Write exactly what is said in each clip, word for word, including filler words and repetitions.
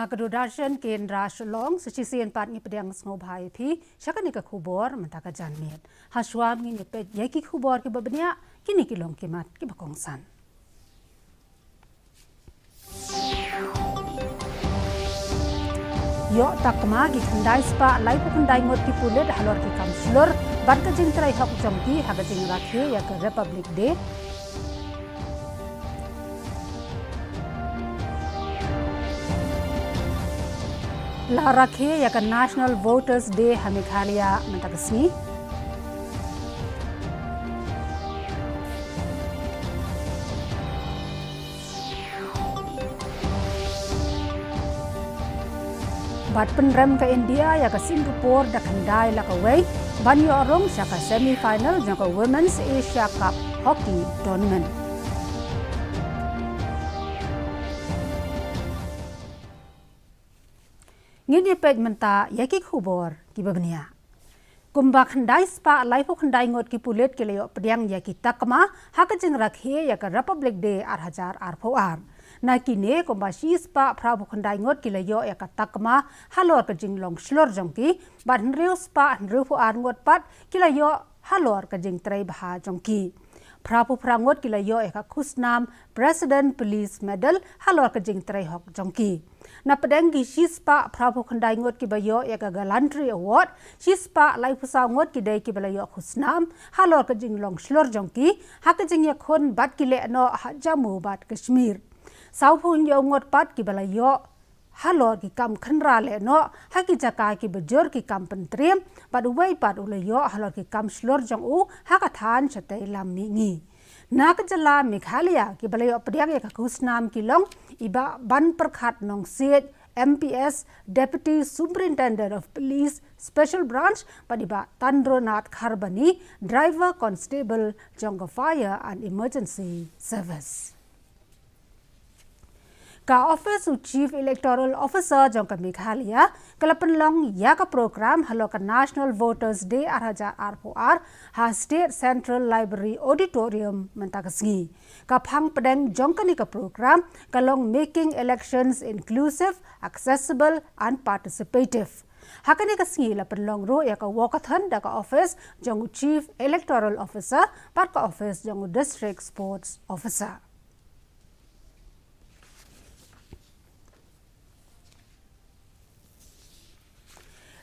Ka Doordarshan Kendra Shillong, sa shisien pat ngi pdiang sngewbha ïa phi sha kane ka khubor mynta ka janmiet. Hashwa ngin ïa peit ïa ki khubor kiba bniah, kine ki long ki mat kiba kongsan. Ïoh takma ki khyndai spah laiphew khyndai ngut ki pulit halor ki kam shlur bad ka jingtrei hok jong ki ha ka jingrakhe ïa ka Republic Day. La rakhe ïa ka National Voters Day ha Meghalaya mynta ka sngi. Bad pynrem ka India ïa ka Singapore da khyndai la kawei ban ïoh rung sha ka semi final jong ka Women's Asia Cup Hockey Tournament. Ngin ïa peit mynta ïa ki khubor kiba bniah. Kumba khyndai spah laiphew khyndai ngut ki pulit ki la ïoh pdiang ïa ki takma ha ka jingrakhe ïa ka Republic Day ar hajar arphew ar. Na kine kumba shi spah phraphew khyndai ngut ki la ïoh ïa ka takma halor ka jinglong shlur jong ki, bad hynriew spah hynriewphew ar ngut pat ki la ïoh halor ka jingtrei bha jong ki. Phraphew phra ngut ki la ïoh ïa ka khusnam President Police Medal halor ka jingtrei hok jong ki. Na pdeng ki shi spah phraphew khyndai ngut kiba ïoh ïa ka Gallantry Award, shi spah laiphew saw ngut ki dei kiba la ïoh khusnam halor ka jinglong shlur jong ki ha ka jingïakhun bad ki lehnoh ha Jammu bad Kashmir. Sawphew hynñiew ngut pat kiba la ïoh halor ki kam khynra lehnoh ha ki jaka kiba jur ki kam pyntriem, bad uwei pat u la ïoh halor ki kam shlur jong u ha ka thaiñ shatei lam mihngi. Na ka jylla Meghalaya kiba la ïoh pdiang ïa ka khusnam ki long i Bah Banpyrkhat Nongsiej, M P S, Deputy Superintendent of Police, Special Branch, bad i Bah Tandronath Kharbani, Driver Constable jong ka Fire and Emergency Service. Ka office u Chief Electoral Officer jong ka Meghalaya ka la pynlong ïa ka program halor ka National Voters Day ar hajar arphew ar ha State Central Library Auditorium mynta ka sngi. Ka phang pdeng jong kane ka program ka long Making Elections Inclusive, Accessible and Participative. Ha kane ka sngi la pynlong ruh ïa ka walkathon da ka office jong u Chief Electoral Officer bad ka office jong u District Sports Officer.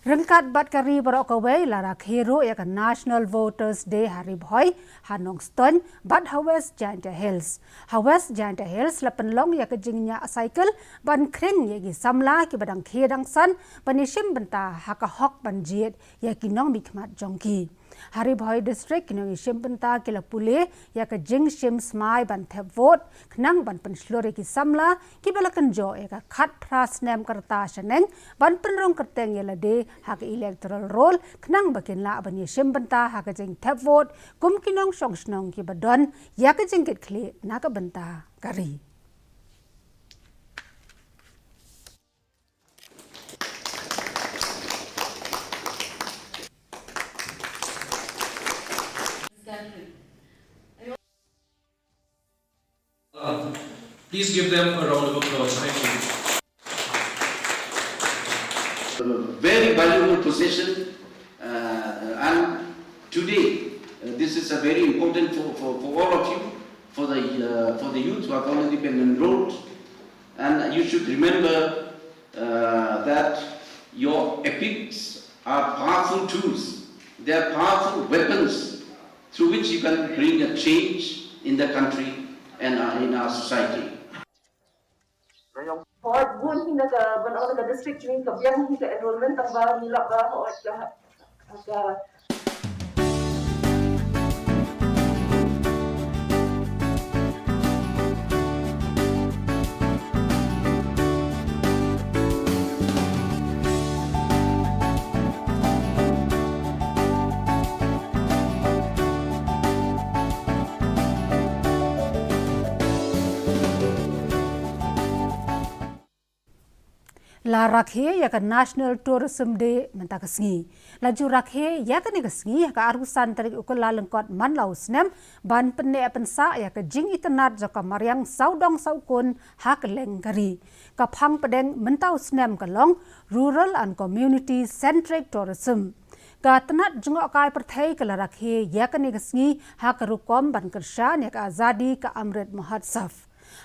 Ryngkat bad ka ri baroh kawei, la rakhe ruh ïa ka National Voters Day ha Ri Bhoi, ha Nongstoiñ bad ha West Jaintia Hills. Ha West Jaintia Hills la pynlong ïa ka jingñiah cycle ban khring ïa ki samla kiba dang khie dang san ban ïashim bynta ha ka hok ban jied ïa ki nongmihkhmat jong ki. Ha Ri Bhoi District, ki nongïashim bynta ki la pule ïa ka jingshim smai ban thep vote khnang ban pynshlur ïa ki samla kiba la kynjoh ïa ka khatphra snem ka rta shaneng ban pynrung kyrteng ïa lade ha ka electoral roll, khnang ba kin lah ban ïashim bynta ha ka jingthep vote kum ki nongshong shnong kiba don ïa ka jingkitkhlieh na ka bynta ka ri. Please give them a round of applause. Thank you. A very valuable position, uh, and today, uh, this is a very important for, for, for all of you, for the, uh, for the youth who have already been enrolled. And you should remember, uh, that your epics are powerful tools. They are powerful weapons through which you can bring a change in the country and, uh, in our society. Hooid, bun hi na ka, ban ong na ka district jong ngi ka biang hi ka enrollment, tang ba ngi lap ba hooid ka, ka La rakhe ïa ka National Tourism Day mynta ka sngi. La ju rakhe ïa kane ka sngi ha ka arphew san tarik u Kyllalyngkot man la u snem ban pynneh pynsah ïa ka jingitynnad jong ka mariang sawdong sawkun ha kylleng ka ri. Ka phang pdeng mynta u snem ka long Rural and Community Centric Tourism. Ka tnat jngohkai pyrthei ka la rakhe ïa kane ka sngi ha ka rukom ban kyrshan ïa ka Azadi ka Amrit Mahotsav.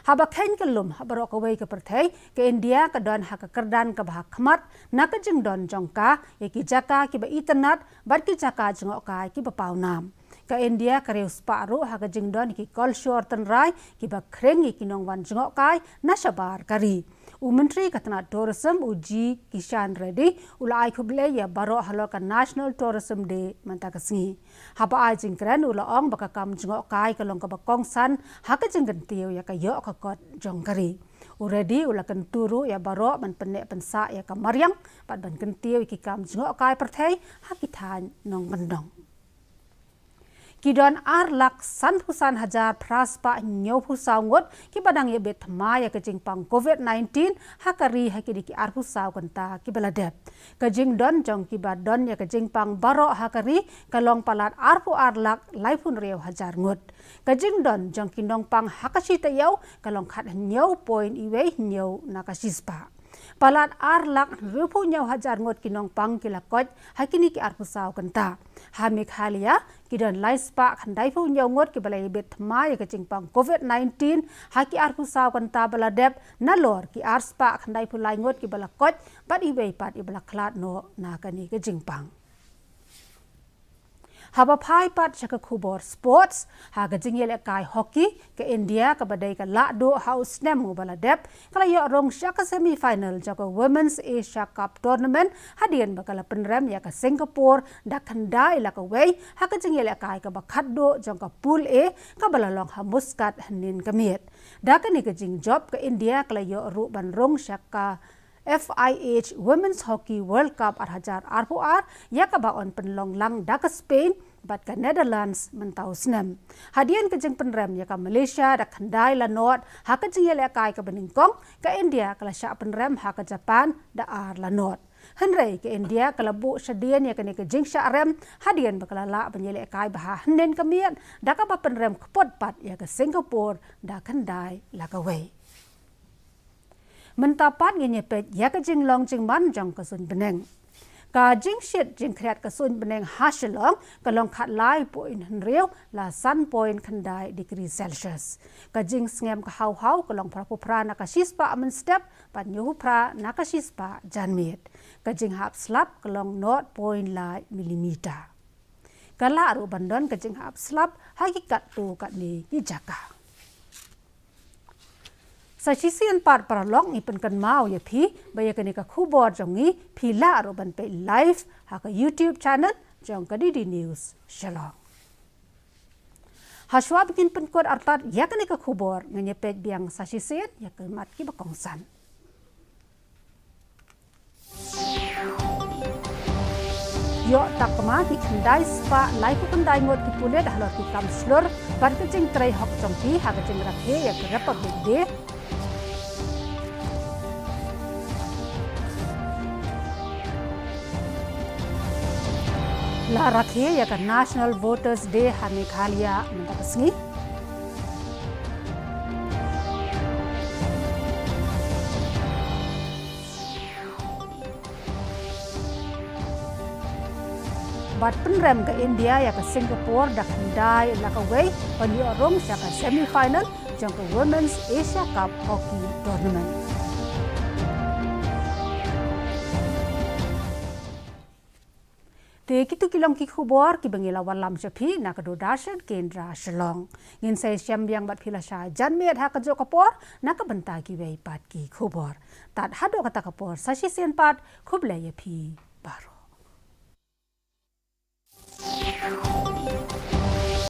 Haba kheiñ ka lum ha baroh kawei ka pyrthei, ka India ka don ha ka kyrdan kaba ha khmat na ka jingdon jong ka ïa ki jaka kiba itynnad bad ki jaka jngohkai kiba pawnam. Ka India ka riewspah ruh ha ka jingdon ïa ki kolshor tynrai kiba khring ïa ki nongwan jngohkai na shabar ka ri. U Myntri ka tnat Tourism, u G Kishan Reddy, u la ai khublei ïa baroh halor ka National Tourism Day mynta ka sngi. Haba ai jingkren u la ong ba ka kam jngohkai ka long kaba kongsan ha ka jingkyntiew ïa ka ïoh ka kot jong ka ri. U Reddy u la kyntu ruh ïa baroh ban pynneh pynsah ïa ka mariang bad ban kyntiew ïa ki kam jngohkai pyrthei ha ki thaiñ nongkyndong. Ki don ar lak sanphew san hajar phra spah hynñiewphew saw ngut kiba dang ïabit thma ïa ka jingpang covid nineteen ha ka ri ha kine ki arphew saw kynta kiba la dep. Ka jingdon jong kiba don ïa ka jingpang baroh ha ka ri ka long palat arphew ar lak laiphew hynriew hajar ngut. Ka jingdon jong ki nongpang ha ka shi taïew ka long khathynñiew point iwei hynñiew na ka shispah. Palat ar lak hynriewphew hynñiew hajar ngut ki nongpang ki la koit ha kine ki arphew saw kynta. Ha Meghalaya ki don lai spah khyndaiphew hynñiew ngut kiba la ïabit thma ïa ka jingpang covid nineteen ha ki arphew saw kynta ba la dep, nalor ki ar spah khyndaiphew lai ngut kiba la koit bad iwei pat iba la khlad noh na kane ka jingpang. Haba phai pat sha ka khubor sports, ha ka jingïalehkai hockey, ka India kaba dei ka lahduh ha u snem uba la dep ka la ïoh rung sha ka semi final jong ka Women's Asia Cup Tournament hadien ba ka la pynrem ïa ka Singapore da khyndai la kawei ha ka jingïalehkai kaba khatduh jong ka Pool A kaba la long ha Muscat hynnin ka miet. Da kane ka jingjop ka India ka la ïoh ruh ban rung sha ka F I H Women's Hockey World Cup ar hajar arphew ar ïa kaba yn pynlong lang da ka Spain bad ka Netherlands mynta u snem. Hadien ka jingpynrem ïa ka Malaysia da khyndai la nod ha ka jingïalehkai kaba nyngkong, ka India ka la shah pynrem ha ka Japan da ar la nod. Hynrei ka India ka la buh shadien ïa kane ka jingshah rem hadien ba ka la lah ban ïalehkai bha hynnin ka miet da kaba pynrem kput pat ïa ka Singapore da khyndai la kawei. Mynta pat ngin ïa peit ïa ka jinglong jingman jong ka suiñ bneng. Ka jingshit jingkhriat ka suiñ bneng ha Shillong ka long khatlai point hynriew la san point khyndai degree Celsius. Ka jingsngem ka haw haw ka long phraphew phra na ka shispah mynstep bad hynñiewphew phra na ka shispah janmiet. Ka jinghap slap ka long nought point lai millimeter. Ka lah ruh ban don ka jinghap slap ha ki katto katne ki jaka. Sa shisien pat paralok ngi pynkynmaw ïa phi ba ïa kane ka khubor jong ngi phi lah ruh ban peit live ha ka YouTube channel jong ka D D News Shillong. Hashwa ba ngin pynkut artat ïa kane ka khubor, ngin ïa peit biang sa shisien ïa ka mat kiba kongsan. Ïoh takma ki khyndai spah laiphew khyndai ngut ki pulit halor ki kam shlur bad ka jingtrei hok jong ki ha ka jingrakhe ïa ka Republic Day. La rakhe ïa ka National Voters Day ha Meghalaya mynta ka sngi. Bad pynrem ka India ïa ka Singapore da khyndai la kawei ban ïoh rung sha ka semi final jong ka Women's Asia Cup Hockey Tournament. Te kitu ki long ki khubor kiba ngi la wanlam sha phi na ka Doordarshan Kendra Shillong. Ngin sa ïashem biang bad phi lashai janmiet ha kajuh ka por na ka bynta kiwei pat ki khubor. Tad haduh kata ka por sa shisien pat, khublei ïa phi baroh.